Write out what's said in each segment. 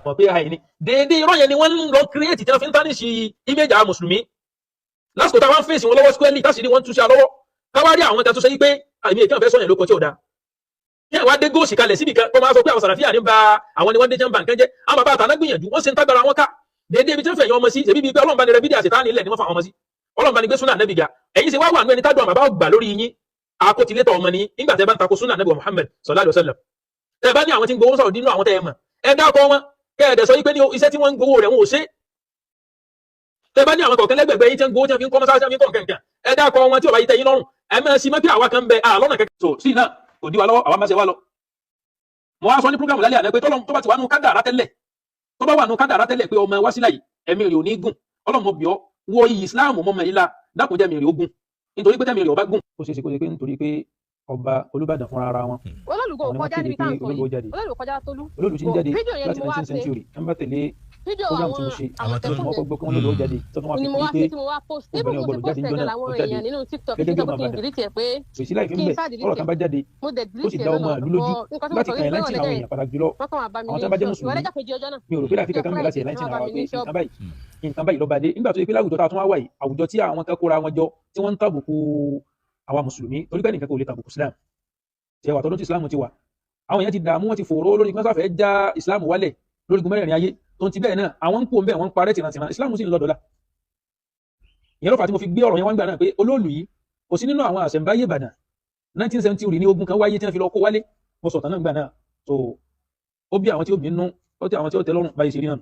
Mọ̀ pé àìní déédéé irọ́ yẹn ni wọ́n ń lọ create tí wọ́n fi ń tarnish image àwọn mùsùlùmí lásìkò táwọn ń fèsì wọn lọ́wọ́ squarely, táṣìírí wọn ń túṣe lọ́wọ́. Káwárí àwọn kan tó ṣe yí pé àmì èkán fẹ́ sọ̀yàn ló kọ tí ò dáa, kí àwọn adé góòsì kalẹ̀ síbi kan kó máa sọ pé àwọn sàràfíà ní ba àwọn ni wọ́n dé jẹ́ǹbà nǹkan jẹ́. Àwọn bàbá àtàná gbìyànjú, wọ́n ṣe ń tágbára wọn ká déédéé ibi tí wọ́n fẹ̀yìn ọmọ sí, ṣèbí bíi pé Ọlọ́run bá ní rẹ bídíà ṣètánì ilẹ̀ ni wọ́n fa àwọn ọmọ sí. Ọlọ́run bá ní gbé súnà nẹ́bì ga. Ẹ̀yin ṣe wá wà nú ẹni tádùn àwọn bàbá ọgbà lórí yín, akótilétọ̀ ọmọ ní nígbà tẹ́ bá ń takò súnà nẹ́bì wa Muhammad sallallahu alaihi wasallam. Tẹ́ bá ní àwọn tí ń gbowó sọ̀rọ̀ nínú àwọn tẹ́ ẹ mọ̀, ẹ dákọ̀ wọn, kẹ́ ẹ dẹ̀ sọ yí pé ní iṣẹ́ tí wọ́n ń gbowó rẹ̀ wọn ò ṣe. Tẹ́ bá ní àwọn kọ̀ọ̀kan lẹ́gbẹ̀gbẹ̀ yín tí ń gbowó, tí wọ́n fi ń kọ́ mọ́sáàsì, tí wọ́n fi ń kọ́ nǹkan, ẹ dákọ̀ wọn. Tí ò bá yí tẹ́ yín lọ́rùn, ẹ máa ṣi mọ́ pé àwa kan bẹ àlọ́nà kẹ́kẹ́ so sí náà kò dí wa lọ́wọ́, àwa máa ṣe wá lọ. Mo wá sọ ní program lálẹ́ àná pé tọ́lọ́ tó bá ti wà nù kádàrá tẹ́lẹ̀, tó bá wà nù kádàrá tẹ́lẹ̀ pé ọmọ Wásílà yìí ẹ̀mí rẹ̀ ò ní gùn, ọlọ́mọ bíọ́ wọ iyì Islam mọ́mọ́ yìí la, dákun jẹ́ mi rẹ̀ ó gùn, nítorí pé tẹ́mi rẹ̀ ọba gùn. Ó ṣeé ṣe kó ṣe pé nítorí pé ọba Olúbàdàn fúnra ara wọn, Olólùkọ́ àwọn ni wọ́n kọjá kéde níbi pé tá à ń sọ olóòlù ó yìí. jáde. Olólùkọ́ kọjá Tolú. Olóòlù ti ń jáde Fídíò yẹn láti ni mo wá 19th ṣe. century. Ẹ ń bá tẹ̀lé Fídíò program tí àwọn mo ṣe, Àwọn tó Àmọ̀tẹ́kùn wọ́n yẹn kọ́ gbọ́ pé wọ́n lòlù ó jáde, tó tún wá fi ni mo kún wá pé ṣe tí mo wá post. Even obìnrin mo ò ṣe gbọ́dọ̀ post jáde ẹ̀ níjọ́ gan náà, làwọn ó jáde èèyàn nínú TikTok gẹ́gẹ́ ti bí sọ ọmọ pé kí n Ìbàdàn. delete ẹ̀, pé Kò sí láì fi kí ń n bẹ̀ sá ọ̀rọ̀ delete kan ẹ̀. bá jáde, Mo dẹ̀ tó delete sì ẹ̀ dá ọmọ náà ìlú lójú bọ̀ nǹkan tí mo láti sọ kàn wípé láti ọ̀lẹ́jọ́ àwọn yẹn èèyàn, pàtàkì jùlọ wọ́n kàn wá bá mi àwọn ní tí wọ́n bá jẹ́ ṣọ́ọ̀bù mùsùlùmí. ọlẹ́jọ́ kejì ọjọ́ náà, Mi ò rò pé láì fi ọjọ́ kankan ń bẹ láti Friday ẹ̀ láti wọ́n bá àwọn mi pé ní ṣọ́ọ̀bù. nǹkan báyìí, nǹkan báyìí ló bá dé nígbà tó yẹ pé láwùjọ tá a tún wá wà yìí, àwùjọ tí àwọn kan kóra wọn jọ tí wọ́n ń tàbùkù àwa mùsùlùmí, torí pé nìkan kò lè tàbùkù Islam tí ẹwà tọdún tí Islam ti wà. Àwọn èèyàn ti dààmú, wọn ti fòró lórí pé wọ́n sáfẹ́ já Islam wálẹ̀ lórí gun mẹ́rẹ̀ẹ̀rin ayé. Tó ń ti bẹ́ẹ̀ náà, àwọn ń kó ń bẹ́ẹ̀, wọ́n ń parẹ́ tìrantìran, Islam sì ń lọ dọ́là. Ìyẹn ló fà á tí mo fi gbé ọ̀rọ̀ yẹn wá ń gbà náà pé olóòlù yìí kò sí nínú àwọn àṣẹ̀ǹbáyé Ìbàdàn. 1970 ní ogun kan wáyé tí wọ́n fi lọ kó wálé. Mo sọ̀tàn náà gbà náà. So ó bí àwọn tí ó bínú, ó tí àwọn tí ó tẹ́ lọ́rùn báyìí ṣe rí náà.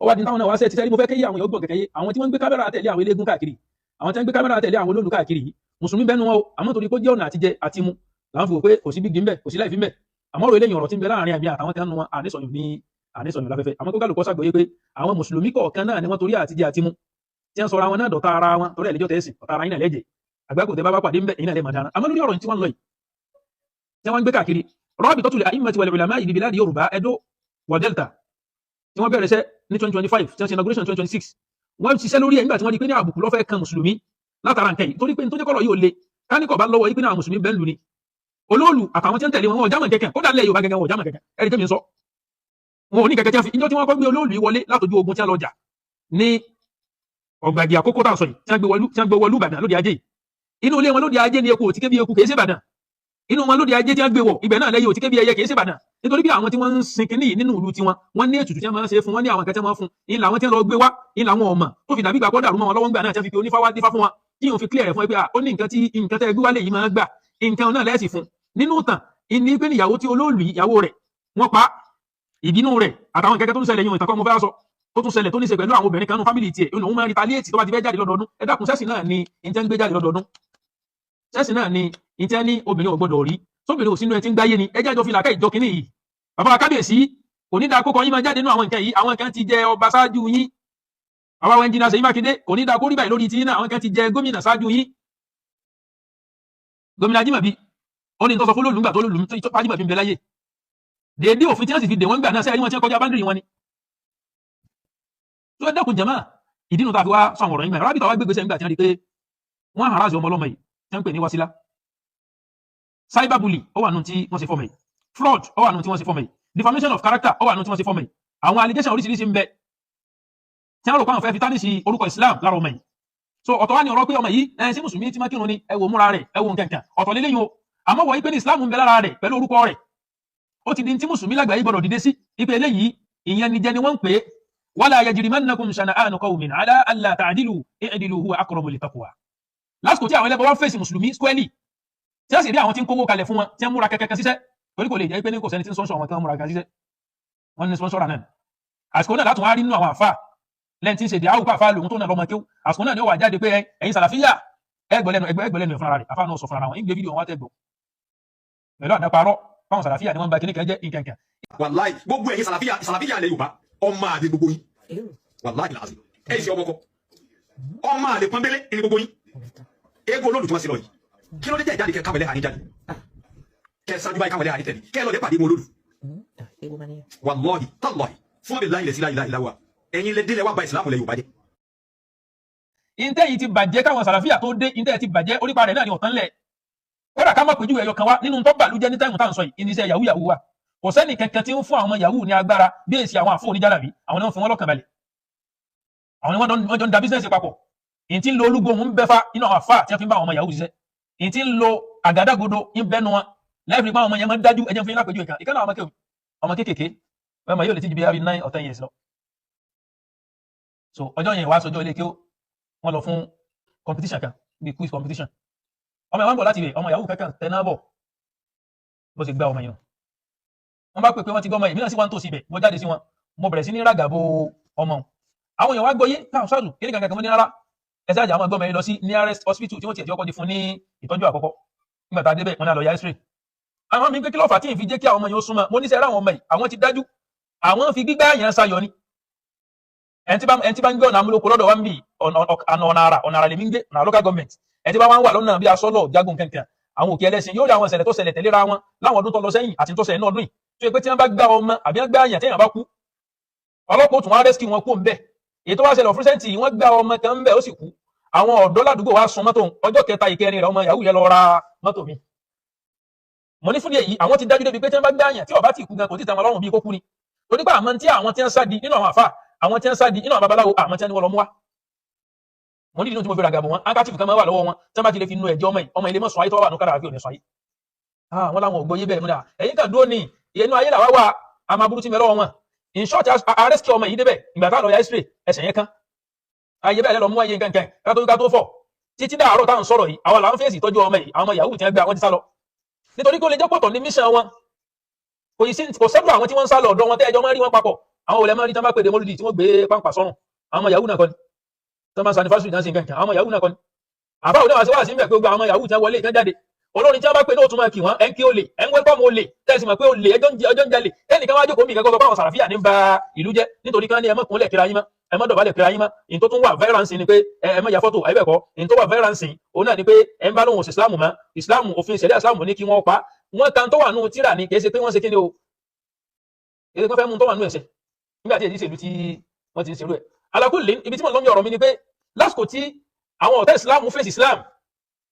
Ó wá di táwọn náà wá sẹ́ẹ̀ tí sẹ́rí. Mo fẹ́ kéyí àwọn èèyàn gbọ̀n kẹ̀kẹ́ yé àwọn tí wọ́n ń gbé kámẹ́rà tẹ̀lé àwọn eléégún káàkiri, àwọn tí wọ́n ń gbé kámẹ́rà tẹ̀lé àwọn olóòlù káàkiri yìí. Mùsùlùmí bẹ́nu wọn o, àmọ́ torí pé ó jẹ́ ọ̀nà àtijẹ àti mu làwọn fi wò pé kò sí bígi ńbẹ, kò sí láì fi ńbẹ. Àmọ́ ọ̀rọ̀ eléyìí, ọ̀rọ̀ tí ń bẹ láàrin àmì àtàwọn tí wọ́n nu wọn, àníṣọ̀yìn ní àníṣọ̀yìn láfẹ́fẹ́. Àmọ́ kó kálukọ́ ṣàgbọ́yé pé àwọn mùsùlùmí kọ̀ọ̀kan náà ni wọ́n torí àtijẹ àti mu tí wọ́n sọra wọn náà dọ̀tá ara wọn, torí ẹ̀lẹ́jọ́ tẹ̀sí ọ̀tá ara yín náà lẹ́jẹ̀ àgbákò tẹ bá bá pàdé ńbẹ, ẹ̀yin náà lè máa dáná. Àmọ́ lórí ọ̀rọ̀ tí wọ́n ń lọ yìí tí wọ́n ń gbé káàkiri, Rabitatul A'immati wal Ulama'i bi Biladi Yorùbá, Edo wa Delta, tí wọ́n bẹ̀rẹ̀ iṣẹ́ ní 2025, tí wọ́n ṣe inauguration 2026, wọ́n ṣiṣẹ́ lórí ẹ̀ nígbà tí wọ́n rí pé ní àbùkù ló fẹ́ kan mùsùlùmí látara nǹkan yìí, torí pé nítorí kọ́lọ̀ yóò le káníkọ̀ bá lọ́wọ́ yìí pé ní àwọn mùsùlùmí bẹ́ẹ̀ lù ní olóòlù àtàwọn tí ń tẹ̀lé wọn, wọn ò jámọ̀ kẹ̀kẹ́. Kódà lẹ̀ Yorùbá gẹ́gẹ́, wọn ò jámọ̀ kẹ̀kẹ́. Ẹ̀rí tẹ́mi ń sọ, wọn ò ní kẹ̀kẹ́ tí wọ́n fi ìjọ tí wọ́n kọ́ gbé olóòlù yìí wọlé látọjú ogun tí wọ́n lọ jà ní ọ̀gbàgì àkókò tá à ń sọ yìí, tí wọ́n gbé wọlú, tí wọ́n gbé wọlú Ìbàdàn lóde ajé yìí. Inú ilé wọn lóde ajé ni eku òtíkẹ́ bí eku, kìí ṣe Ìbàdàn. Inú wọn lóde ajé tí wọ́n gbé wọ̀ ibẹ̀ náà lẹ́yìn òtíkẹ́ bí ẹyẹ, kìí ṣe Ìbàdàn, nítorí bí àwọn tí wọ́n ń sin kínní yìí nínú ìlú tiwọn, wọ́n ní ètùtù tí wọ́n máa ń ṣe fún wọn, ní àwọn nǹkan tí wọ́n máa ń fún ní làwọn tí wọ́n lọ gbé wá ní làwọn ọmọ tó fi dàbí ìgbà kọ́ dàrú mọ́ wọn lọ́wọ́ ńgbà náà, tí wọ́n fi pe onífá wá dífá fún wọn, tí yóò fi clear rẹ̀ fún ẹ pé ó ní nǹkan tí nǹkan tẹ́ ẹ gbé wálé yìí máa ń gbà, nǹkan náà lẹ́sì fún. Nínú ìtàn ìní pé níyàwó tí olóòlù yìí, ìyàwó rẹ̀ wọ́n pa, ìbínú rẹ̀ àtàwọn nǹkan tó ń ṣẹlẹ̀ yìí, ìtàn kọ́ mo fẹ́ sọ, tó tún ṣẹlẹ̀ tó ní ṣe pẹ̀lú àwọn obìnrin kan nínú family tiẹ̀, òun máa ń retaliate tó bá ti fẹ́ jáde lọ́dọọdún. Ẹ dákun, sẹ́sìn náà ni ìtẹ́ ń gbé jáde lọ́dọọdún? Sẹ́sìn náà ni ìtẹ́ ní obìnrin ò gbọ́dọ̀ rí tóbìnrin ò sínú ẹ ti ń gbáyé ni? Ẹ jájọ fi làákà ìjọ kínní yìí. Bàbá kábíyèsí, kò ní dáa kókọ yín máa jáde nínú àwọn nǹkan yìí. Àwọn kan ti jẹ ọba ṣáájú yín. Àwa àwọn ẹnjìnà Ṣèyí Mákindé, kò ní dáa kó rí báyìí lórí tiyín náà. Àwọn kan ti jẹ gómìnà ṣáájú yín. Gómìnà Ajímọ̀bí, ó ní tó sọ fún lòlù ńgbà tó lòlù tó Ajímọ̀bí ń bẹ láyé, déédéé òfin tí wọ́n sì fi dè wọ́n gbà náà sẹ́yìn wọn tí wọ́n kọjá boundary wọn ni. Tó ẹ dẹ́kun jẹ̀mọ́, ìdí nu tá a fi wá sọ àwọn ọ̀rọ̀ yìí mẹ́rin. Rábìtà wá gbégbèsè ńgbà tí wọ́n rí pé wọ́n harass ọmọ ọlọ́mọ yìí tí wọ́n ń pè ní Wasila. Cyberbully, ó wà nù tí wọ́n ṣe fọ́mọ yìí. Fraud, ó wà nù tí wọ́n ṣe fọ́mọ yìí. Defamation of character, ó wà nù tí wọ́n ṣe fọ́mọ yìí. Àwọn allegation oríṣiríṣi ń bẹ tí wọ́n rò pé àwọn fẹ́ fi tarnish orúkọ Islam lára ọmọ yìí. So ọ̀tọ̀ wá ní ọ̀rọ̀ pé ọmọ yìí ẹ ṣé mùsùlùmí tí máa kírun ni, ẹ wò múra rẹ̀, ẹ wò nǹkankan, ọ̀tọ̀ lélẹ́yìn o. Àmọ́ wọ̀ pé ní Islam ń bẹ lára rẹ̀ pẹ̀lú orúkọ rẹ̀, ó ti di tí mùsùlùmí lágbàáyé gbọdọ̀ dìde sí ipe eléyìí. Ìyẹn ni jẹ́ ni wọ́n ń pè é. Wala yajrimannakum shana'anu qawmin ala alla ta'dilu, i'dilu huwa aqrabu littaqwa. Lásìkò tí àwọn ẹlẹ́bọ wá fèsì mùsùlùmí squarely, tí a sì rí àwọn tí ń kówó kalẹ̀ fún wọn, tí wọ́n múra kẹ́kẹ́ síṣẹ́, torí kò lè jẹ́ pé ní kò sẹ́ni tí ń sponsor àwọn tí wọ́n múra kẹ́kẹ́ síṣẹ́, wọ́n ní sponsor náà. Àsìkò náà látún wá rí nínú àwọn àfà lẹ́yìn tí ń ṣe dìáwù pàfà lòun tó náà lọ́mọ kéwù. Àsìkò náà ni ó wà jáde pé ẹ̀yin sàlàfíà, ẹgbẹ̀lẹ́nu ẹgbẹ̀lẹ́nu fúnra rẹ̀. Àfà náà sọ fúnra wọn ń gbé fídíò wọn tẹ́gbọ̀ pẹ̀lú àdàparọ́ fáwọn sàlàfíà ni wọ́n ń ba kíní kan jẹ́ nǹkankan. Wàláì, gbogbo ẹ̀yin sàlàfíà, sàlàfíà ilẹ̀ Yorùbá, ọmọ àlè gbogbo yín. Wàláì làásì ẹ̀ ṣe ọmọ kọ, ọmọ àlè pọ́nbélé ní gbogbo yín. Eégún olóòlù tí wọ́n ṣe lọ yìí, kí ló dé jẹ́ ìjáde kẹ káwọn ẹlẹ́hàá ní jáde, kẹ ṣáájú báyìí, káwọn ẹlẹ́hàá ní tẹ̀lé, kẹ lọ lè pàdé wọn olóòlù? Wàlọ́ọ̀hì tàlọ́ọ̀hì fún ọbẹ̀ láyé lẹ́sí láyé láyé wa, ẹ̀yin lẹ délẹ̀ wá ba ìsìlámù lẹ Yorùbá jẹ́. Ìntẹ́ yìí ti bàjẹ́ káwọn sàlàfíà tó dé. Ìntẹ́ ti bàjẹ́, orípa rẹ̀ náà ni ọ̀tán lẹ̀. Kódà ká má pèjú ẹ̀yọ kan wá nínú tó bàlújẹ́ ní time tá à ń sọ yìí, iníṣẹ́ yahoo yahoo wa. Kò sẹ́ni kankan tí ń fún àwọn ọmọ yahoo ní agbára bí èsì àwọn àfọ oníjàlábí. Àwọn náà ń fi wọn lọ́kàn balẹ̀, àwọn ni wọ́n jọ ń da business papọ̀. Èyí tí ń lo olúgbòhùn ń bẹ́fà nínú àwọn àfáà tí wọ́n fi ń bá àwọn ọmọ yahoo ṣiṣẹ́, èyí tí ń lo àgádágodo ń bẹ́nu wọn láì fi pa àwọn ọmọ yẹn máa ń dájú. Ẹjẹ́ fún yín lápẹjù ìkan ìkan náà, àwọn ọmọ kéékèèké, ọmọ yóò lè ti ju bí i 9 or 10 years lọ. So ọjọ́ yẹn wàá sọjọ́ ilé kí wọ́n lọ fún competition kan bíi quiz competition. Ọmọ yẹn wọ́n bọ̀ láti ibẹ̀, ọmọ yahoo kankan tẹná bọ̀, bó ṣe gbá ọmọ yẹn, wọ́n bá pè pé wọ́n ti gbọ́ ọmọ yẹn. Èmi náà sì wá ń tòsí ibẹ̀, mo jáde sí wọn, mo bẹ̀rẹ̀ sí ní ràgàbo ọmọ. Àwọn èèyàn wá gbọ́ yé káwọn ṣáàtù kí ní kankan kan. Mo ní rárá, ẹ ṣáàjà àwọn ẹgbọ́n mi lọ sí nearest hospital tí wọ́n ti ẹ̀ tí wọ́n kọ́ di fún ní ìtọ́jú àkọ́kọ́. Nígbà tá a débẹ̀, wọ́n ní a lọ ya x-ray. Àwọn mi pé kí ló fà tí ì fi jẹ́ kí àwọn ọmọ yẹn ó súnmọ́? Mo ní sẹ́ ráwọn ọmọ yìí, àwọn ti dájú, àwọn fi gbígbá yẹn sayọ ni. Ẹni tí bá ń gbé ọ̀nà amúlòkọ lọ́dọ̀ wa ń bì, ọ̀nà àrà, ọ̀nà àrà lèmi ń gbé, ọ̀nà local government. Ẹni tí bá wá ń wà lọ́nà bí asọ́lọ̀ jagun kankan, àwọn òkè ẹlẹ́sìn, yóò rí àwọn ìṣẹ̀lẹ̀ tó ṣẹlẹ̀ tẹ̀léra wọn láwọn ọdún tó lọ sẹ́yìn àti tó ṣẹlẹ̀ náà ọdún yìí, tó yẹ pé tí wọ́n bá gbá ọmọ àbí wọ́n gbá àyàn, téèyàn bá kú, ọlọ́pàá ó tún wá rescue wọn kó ń bẹ̀. Èyí tó wá ṣẹlẹ̀ ọ̀fúnṣẹ́ǹtì, wọ́n gbá ọmọ kan ń bẹ̀, ó sì kú. Àwọn ọ̀dọ́ ládùúgbò wa sun mọ́tò. Ọjọ́ kẹta, ìkẹrin rẹ̀, ọmọ yahoo yẹn lọ ra mọ́tò mi. Mo ní fún èyí, àwọn ti dájú débi pé tí wọ́n bá gbá àyàn, tí ó bá ti kú gan, kò tí ì tẹ́ wọn lọ́rùn bí kó kú ni, torí pé àmọ́ tí àwọn tí wọ́n sádi nínú àwọn àfà, àwọn tí wọ́n sádi nínú àwọn babaláwo, àmọ́ tí wọ́n ní wọ́n lọ mú wá. Mo ní ìdí tí mo fi ràgàbò wọn, handkerchief kan máa wà lọ́wọ́ wọn, tí wọ́n bá ti lè fi nu ẹ̀jẹ̀ ọmọ yìí, ọmọ ilé mọ̀ sùn ayé tó wà nù kára àfi òní sùn ayé. Wọ́n láwọn ò gbọ́ yé bẹ́ẹ̀. Mo ní à ẹ̀yìn kan dúró ní ìyẹnu ayé làwa wà, àmọ́ aburú ti mẹ́ lọ́wọ́ wọn. In short, arrest ọmọ yìí débẹ̀. Ìgbà tá lọ ya x-ray, ẹsẹ̀ yẹn kan ayé bẹ́ẹ̀ lọ mú ayé nǹkan kan ká tó fọ̀. Títí dàárọ̀ táwọn sọ̀rọ̀ yìí, àwọn làwọn fèsì ìtọ́jú ọmọ yìí. Àwọn ọmọ yahoo tí wọ́n gbé, àwọn ti sá lọ, nítorí kó lè jẹ́ pọ̀tọ̀ ní mission wọn. Kò yìí sí, kò sẹ́dọ̀ àwọn tí wọ́n ń sá lọ ọ̀dọ̀ wọn tẹ́ ẹjọ́ máa rí wọn papọ̀. Àwọn olè máa rí tán bá pèdè mọ́lúdì tí wọ́n gbé pàǹpà sọ́rùn, àwọn ọmọ yahoo náà kọ́ ni. Tán bá ń sanifásitì náà sí nǹkan kan, àwọn ọmọ yahoo náà kọ́ ni. Àbá òde wá sí wá sí ń bẹ̀ pé gbogbo àwọn ọmọ yahoo tí wọ́n wọlé ìtàn jáde, olórin tí wọ́n bá pè ní òtún máa kì wọ́n, ẹ̀ ń kí olè, ẹ̀ ń wẹ́kọ̀mù olè, tẹ̀sí mọ̀ pé olè ẹjọ́ ń jalè. Ẹnìkan wá jókòó mi kankan sọ pé àwọn sàràfíà ní ba ìlú jẹ́, nítorí kí wọ́n ní ẹ má kúnlẹ̀ kíra yín mọ́, ẹ má dọ̀bálẹ̀ kíra yín mọ́. Ìyẹn tó tún wà violence ni pé ẹ má ya fọ́tò àyẹ̀bẹ̀kọ́. Ìyẹn tó wà violence òun náà ni pé ẹ ń bá lóhùn ìsìlámù mọ́ ìsìlámù, òfin ìṣẹ̀lẹ̀ ìsìlámù ní kí wọ́n pa wọ́n kan tó wà nù tíra ni. Kì í ṣe pé wọ́n ṣe kí ni o, kì í ṣe pé wọ́n fẹ́ mú tó wà nù ẹ̀ṣẹ̀ nígbà tí èyí ṣèlú tí wọ́n ti ń ṣerú ẹ̀. Alákùnlé, ibi tí mo lọ mi ọ̀rọ̀ mi ni pé lásìkò tí àwọn ọ̀tá ìsìlámù fèsì ìsìlámù,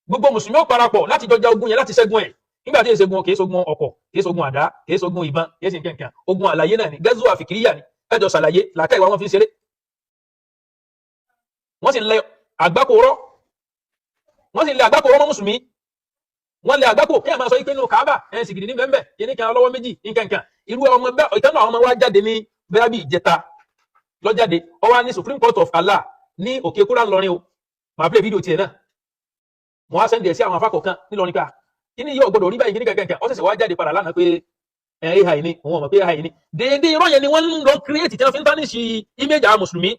gbogbo mùsùlùmí ó parapọ̀ láti jọjà ogun yẹn láti ṣẹ́gun ẹ̀. Nígbà tí èsègun kìí ṣogun ọkọ̀, kìí ṣogun àdá, kìí ṣogun ìbọn, kìí ṣe nǹkan kan, ogun àlàyé náà ni, gẹ́zù àfikìríyà ni. Kájọ ṣàlàyé làákà ìwà wọn fi ń ṣeré, wọ́n sì ń lẹ àgbákò rọ́, wọ́n sì ń lẹ àgbákò rọ́ mọ́ mùsùlùmí. Wọ́n lẹ àgbákò kí ẹ̀ máa sọ pé nínú Kaaba ẹ̀ sì gidi ní bẹ́ẹ̀ kí ní kan ọlọ́wọ́ méjì nǹkan kan. Irú ọmọ bẹ́ẹ̀, ìkànnì àwọn ọmọ wa jáde ní bẹ́ẹ̀ bí ìjẹta lọ́jáde, ó wá ní Supreme Court of Allah ní Òkè Kúrà ńlọrin o. Màá play fídíò tiẹ̀ náà. Mo wá send ẹ̀ sí àwọn afákọ̀ kan nílọrin ká kí ni yóò gbọdọ̀ rí báyìí, kí ní kankan kan. Ó ṣẹ̀ṣẹ̀ wá jáde padà lánàá pé ẹ AI ni, òun ọmọ pé AI ni. Déédéé irọ́ yẹn ni wọ́n ń lọ create tí wọ́n fi ń tarnish image àwọn mùsùlùmí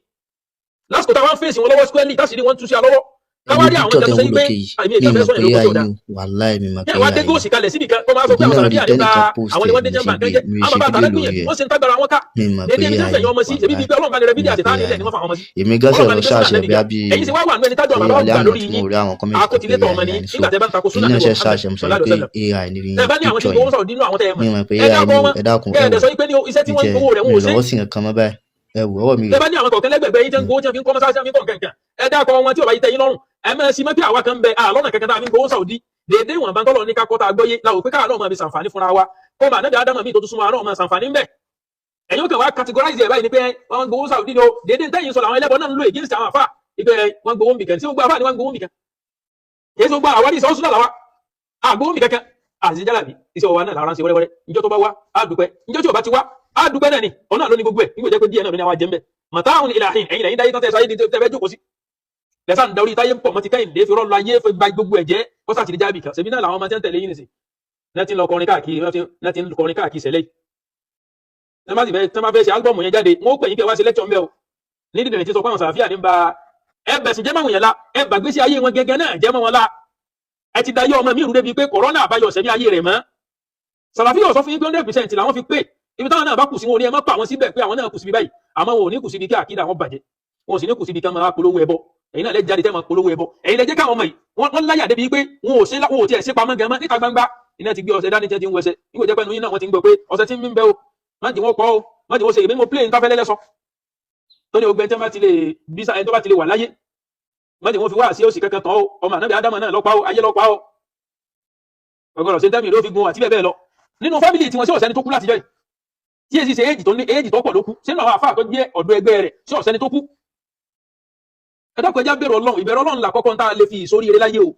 lásìkò táwọn ń fèsì wọn lọ́wọ́ squarely, tásìrí wọn tú sí alọ́wọ́. Káwá rí àwọn picture ìjọba tẹ́ ń sọ wò pé lókè yìí, àmì mi ìjọba mọ̀ sọ pé yẹn lóko AI tí ò dáa ni o, wàláì mi mọ̀ kí pé ẹ wá dé AI ni. góòsì kalẹ̀ síbi kan kó máa sọ pé Èmi àwọn náà rí sàràfíà nípa tẹ́nìkan post àwọn ni ẹ̀, wọ́n dé mo jẹ́ ṣe bàǹkan gbé jẹ́ mi àwọn ṣe bàbá fídíò àtàlẹ́gbìn lórí yẹn ẹ̀. Wọ́n sì ń tágbára wọn ká. Mi mọ̀ pé Dédé ẹni tí ń AI fẹ̀yìn ni, ọmọ sí ṣebí wàláì bíi pé Ọlọ́run bá ní rẹ mi bídíà mọ̀ pé àti táwọn AI ilẹ̀ ni ni. wọ́n fa àwọn ọmọ sí. Èmi gán Ọlọ́run ṣe bá lọ ní pé súnà ṣáàṣì nẹ́bì bóyá ga bí ẹ̀yin sì wá wà nínú ẹni tájọ bàbá alẹ́ gbà àná lórí tí yín mo rí àwọn comment kan pé akótilétọ̀ ọmọ AI ni ni, so nígbà tẹ́ bá ń takò èmi súnà náà nẹ́bì ṣe Muhammad ṣáàṣì, mo sọ sallallahu pé alaihi wasallam. AI ni Tẹ́ bá ní àwọn tí picture ń gbowó yẹn. sọ̀rọ̀ nínú àwọn tẹ́ ẹ mọ̀, Mi mọ̀ pé ẹ AI dákọ̀ ni o. wọn, Ẹ dákun, kẹ́ ẹ ẹ dẹ̀ wò sọ pé ní iṣẹ́ tí mi wọ́n ń tiẹ̀ gbowó rẹ̀ mi wọn ò ṣe. lọ́wọ́ sí nǹkan mọ́ báyìí. Ẹ wò ọwọ́ mi Tẹ́ rè. bá ní àwọn kọ̀ọ̀kan lẹ́gbẹ̀gbẹ̀ yín tẹ́ ń gbowó tí wọ́n fi ń kọ́ mọ́sáàsì, fi ń kọ́ nǹkan, ẹ dákọ̀ wọn tí ò bá yí tẹ́ yín lọ́rùn. Ẹ máa ṣi mọ́ pé àwa kan ń bẹ àlọ́nà kankan tá a fi ń gbowó Saudi. Déédéé ìwọ̀nba tọ́lọ̀ ní ká kọ́ tá a gbọ́yé la ò pé káà náà máa fi ṣàǹfààní fúnra wa, kó máa nẹ́bí ádámà míì tó tún súnmọ́ wa náà máa ṣàǹfààní ń bẹ̀. Ẹ̀yin ó kàn wá categorize ẹ̀ báyìí ni pé wọ́n ń gbowó Saudi ni o. Déédéé tẹ́yìn sọ làwọn ẹlẹ́bọ náà ń lò against àwọn àfà ìpè wọ́n gbowó ń bìkan. Sí gbogbo àfà ni wọ́n ń gbowó ń bìkan? Kì í ṣe gbogbo àwa ní ìsọ̀rọ̀ súnà làwa àgbowó ń bì kankan àti jálàbí. Iṣẹ́ wa náà làwọn ṣe wẹ́rẹ́wẹ́rẹ́. Ìjọ tó bá wá á dúpẹ́, ìjọ tí ò bá ti wá á dúpẹ́ náà ni. Ọ̀nà ló ní gbogbo ẹ̀ nígbà jẹ́ pé díẹ̀ náà ló ní àwa jẹ́ ń bẹ̀. Màtáhùn ìlàhìn, ẹ̀yin lẹ́yìn dáyé tán tẹ́ sáyé tẹ́ fẹ́ jókòó sí lẹ́sàn darí táyé ń pọ̀ mọ́ ti kẹ́hìndé fi rọ́ọ̀lù ayé fi gba gbogbo ẹ̀ jẹ́ kó sàtìrí jábì kan. Ṣèbí náà làwọn ọmọ tí ń tẹ̀lé yín nìsín náà ti ń lọ kọrin káàkiri, náà ti ń kọrin káàkiri sẹ́lẹ̀ yìí. Tẹ́ bá sì fẹ́, tẹ́ bá fẹ́ ṣe álbọ̀mù yẹn jáde, wọ́n ó pè yín pé wá ṣe lẹ́kṣọ̀ ń bẹ́ o. Ní dídìrín tí sọ pé àwọn sàràfíà ní ba ẹ bẹ̀sùn jẹ́ máwọn yẹn la, ẹ gbàgbé sí ayé wọn gẹ́gẹ́ náà jẹ́ mọ́ wọn la. Ẹ ti dayé ọmọ mi rú débi pé kòrónà àbáyọ ọ̀sẹ̀ ní ayé rẹ̀ mọ́. Sàràfíà sọ fún yín pé 100% làwọn fi pé ibi táwọn náà bá kù sí, wọn ò ní ẹ má pa àwọn síbẹ̀ pé àwọn náà kù síbi báyìí. Àmọ́ wọn ò ní kù síbi kí àkídà wọn bàjẹ́, wọn ò sì ní kù síbi kí wọn máa polówó ẹbọ. Ẹ̀yin náà lẹ jáde tẹ́ máa polówó ẹbọ. Ẹ̀yin lẹ jẹ́ káwọn ọmọ yìí wọ́n láyà débi pé wọn ò ṣe, wọn ò tiẹ̀ ṣe pamọ́ gan mọ́. Níta gbangba iná ti gbé ọṣẹ dání tí wọ́n ti ń wẹṣẹ nígbà jẹ́ pẹ́ẹ́nu yín náà wọ́n ti ń gbọ́ pé ọṣẹ tí ń bí ń bẹ́ o, má jẹ́ wọ́n kọ́ o, má jẹ́ wọ́n ṣe. Èmi mo play nǹkan fẹ́lẹ́lẹ́ sọ tó ní ogun ẹni tí wọ́n bá ti lè bí ẹni tó bá ti lè wà láyé, má jẹ́ wọ́n fi wá sí òsì kankan tán o. Ọmọ ànábì ádámà náà lọ́pàá o, ayé lọ́pàá o, ọgọ́rọ̀ ṣe ń tẹ́mi ló fi gun àti bẹ́ẹ̀ bẹ́ẹ̀ lọ. Nínú family tí wọ́n, sí ọ̀sẹ́ni tó kú látijọ́ yìí tí èsì ṣe éèjì tó ní éèjì tó pọ̀ ló kú sínú àwọn àfáà tó jẹ́ ọ̀dọ́ ẹgbẹ́ rẹ̀, sí ọ̀sẹ́ni tó kú? Ẹ dákun, ẹ já bẹ̀rù Ọlọ́run. Ìbẹ̀rù Ọlọ́run là kọ́kọ́ ń tá a lè fi ìsórí eré láyé o.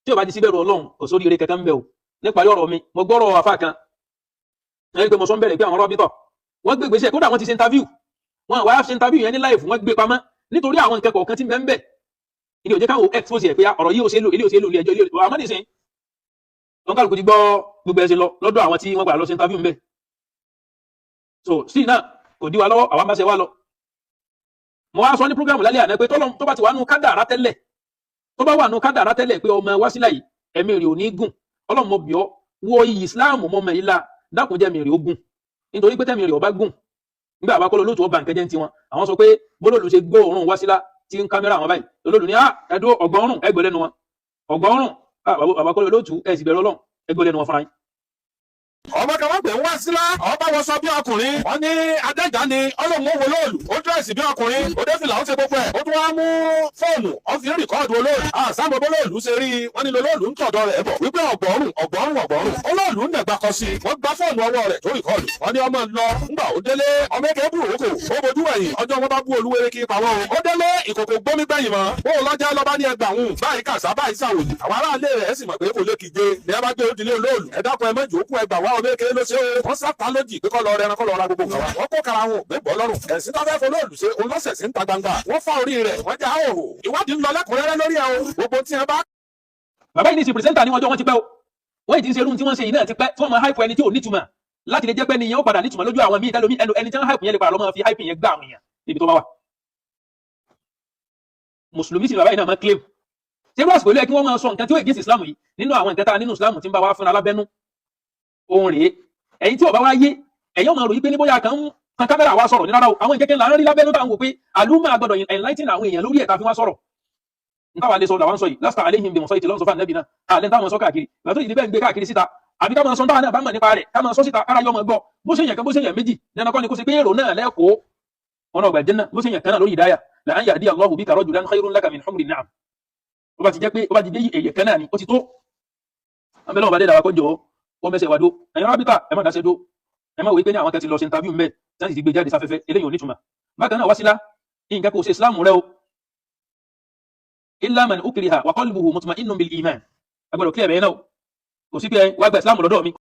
Tí ò bá ti sí bẹ̀rù Ọlọ́run, kò sórí eré kankan ń bẹ o. Níparí ọ̀rọ̀ mi, mo gbọ́rọ̀ àfáà kan ẹni pé mo sọ ń bẹ̀rẹ̀ pé àwọn rọ́bìtọ̀ wọ́n gbé ìgbésẹ̀, kódà wọ́n ti ṣe interview, wọ́n wá ṣe interview yẹn ní live, wọ́n gbé pamọ́ nítorí àwọn nǹkan kọ̀ọ̀kan tí ń bẹ ń bẹ ilé òjẹ́ káwọn expose ẹ̀ pé ọ̀rọ̀ yìí ò ṣe é lò, ilé ò ṣe é lò, ilé ẹjọ́ ilé ò. Àmọ́ nìsín, wọn kálukú ti gbọ́ gbogbo ẹ̀ ṣe lọ lọ́dọ̀ àwọn tí wọ́n gbà lọ ṣe interview ń bẹ. So sí náà kò dí wa lọ́wọ́, àwa máa ṣe wá lọ. Mo wá sọ ní program lálẹ́ àná pé tọ́lọ́ tó bá ti wà nù kádàrá tẹ́lẹ̀, tó bá wà nù kádàrá tẹ́lẹ̀ pé ọmọ Wásílà yìí ẹ̀mí rẹ̀ ò ní gùn, Ọlọ́run mo bì ọ́, wọ iyì Islam mọ́ mọ́ ilá, dákun jẹ́ mi rẹ̀ ó gùn, nítorí pé tẹ́mi rẹ̀ ọba gùn nígbà àbá kọ́lọ́ lóòtú ọba nǹkan jẹ́ ń tiwọn. Àwọn sọ pé bólóòlù ṣe gbọ́ òórùn Wásílà tí ń kámẹ́rà àwọn báyìí, olóòlù ní ẹdó ọgbọ̀nrún ẹgbẹ́ lẹ́nu wọn, ọgbọ̀nrún bàbá kọ́lọ́ lóòtú ẹ̀ sì bẹ̀rẹ̀ Ọlọ́run, ẹgbẹ́ lẹ́nu wọn fúnra yín. Ọmọ kan wọ́n pè ń Wásílà, ọba wọṣọ bí ọkùnrin. Wọ́n ní adẹ́jà ni ọlọ́run ó wo lóòlù, ó dress bí ọkùnrin, ó dé fìlà, ó ṣe gbogbo ẹ̀, ó tún wá mú fóònù, ó fi ń record olóòlù. Àsámọ̀ bólóòlù ṣe rí i, wọ́n ní lolóòlù ń tọ̀dọ̀ rẹ̀ bọ̀ wípé ọgbọ̀rùn ọgbọ̀rùn ọgbọ̀rùn olóòlù ń dẹ̀gbà kọ sí i. Wọ́n gbá fóònù ọwọ́ rẹ̀ tó record. Wọ́n ní ọmọ lọ ńgbà ó délé, ọmọ èké bú òkò, ó bojú ẹ̀yìn, ọjọ́ wọn bá bú olúwere kí pa wọ́n o. Ó délé, ìkòkò gbómi gbẹ̀yìn mọ́ bó o lọ́jà lọ́ba ní ẹgbàá báyìí kàṣá báyìí sàwòlì. Àwọn aráalé rẹ̀ sì mọ̀ pé kò lè kígbe ní ẹ bá gbé òdìlé olóòlù. Ẹ dákun, ẹ mọ̀jọ́ kú, ẹgbàá wá, ọmọ èké ló ṣe o. Wọ́n sáta lójì pé kọ́ lọ rẹran, kọ́ lọ ra gbogbo nǹkan wa. Wọ́n kó kara wọn ògbé bọ́ lọ́rùn. Ẹ̀sìn tó fẹ́ fọlọ́ọ̀lù ṣe òun lọ́sẹ̀ sí ń ta gbangba. Wọ́n fá orí rẹ̀, wọ́n já òhò. Ìwádìí ń lọ lẹ́kùnrẹ́rẹ́ lórí ẹ̀ o. Gbogbo tí ẹ bá. Bàbá yìí ní sí presenter ní ọjọ́ wọn ti pẹ́ o. Wọ́n yìí ti ń ṣe irú tí wọ́n ṣe yìí náà ti pẹ́, tí wọ́n máa hype ẹni tí ò nítumọ̀ láti lè jẹ́ pé nìyẹn ó padà nítumọ̀ lójú àwọn míì tẹ́lómi ẹnu ẹni tí wọ́n hype yẹn lè padà lọ́ máa fi hype yẹn gbá àwọn èèyàn níbi tó bá wà. Mùsùlùmí sì bàbá yìí náà máa claim. Ṣé wọ́n àsìkò ilé kí wọ́n máa sọ nǹkan tí ó against Islam yìí? Nínú àwọn nǹkan tá a nínú Islam tí ń bá wa fúnra lábẹ́nú òun rèé. Ẹ̀yin tí ò bá wá yé, ẹ̀yin ò máa ròyìn pé ní bóyá kan ń kan kámẹ́rà wa sọ̀rọ̀ ní rárá o. Àwọn ìkẹ́kẹ́ ńlá ń rí lábẹ́nú tá à ń wò pé àlùmọ́ àgbọ̀dọ̀ enlighten àwọn èèyàn lórí ẹ̀ tá a fi wá sọ̀rọ̀. Nǹkan wà lè sọ làwọn sọ yìí lásìkò àléhìn bí wọ́n sọ yìí ti lọ́n sọ fún ànábì náà àlẹ́ táwọn sọ káàkiri ìgbà tó yìí bẹ́ẹ̀ ń gbé káàkiri síta, àbí ká máa sọ táwọn náà bá mọ̀ nípa rẹ̀, ká máa sọ síta kára yọ ọmọ gbọ́. Bó ṣe yàn kan, bó ṣe yàn méjì, dandan kọ́ ni kó ṣe pé èrò náà lẹ́kọ̀ọ́ wọn náà gbà jẹ́nà. Bó ṣe yàn kan náà lórí ìdáyà la an yahdiya Allahu bika rajulan khayrun laka min humri na'am. Ó bá ti jẹ́ pé ó bá ti jẹ́ èyẹ kan náà ni ó ti tó. Abẹ́lẹ́ wọn bá dé dàwa kó jọ ó mẹsẹ̀ wá dó. Ẹ̀yin rábítà, ẹ má dáṣẹ́ dó, ẹ má wòye pé ní àwọn kan ti lọ ṣe interview mbẹ́ tí wọ́n sì ti gbé jáde sáfẹ́fẹ́, eléyìí ò nítumọ̀. Bákan náà, Wásílà, nǹkan kò ṣe Islam rẹ o. Illa man ukriha wa qalbuhu mutma'innun bil iman. Agbọ́dọ̀ clear bẹ́ẹ̀ náà o. Kò sí pé wàá gba Islam lọ́dọ̀ mi.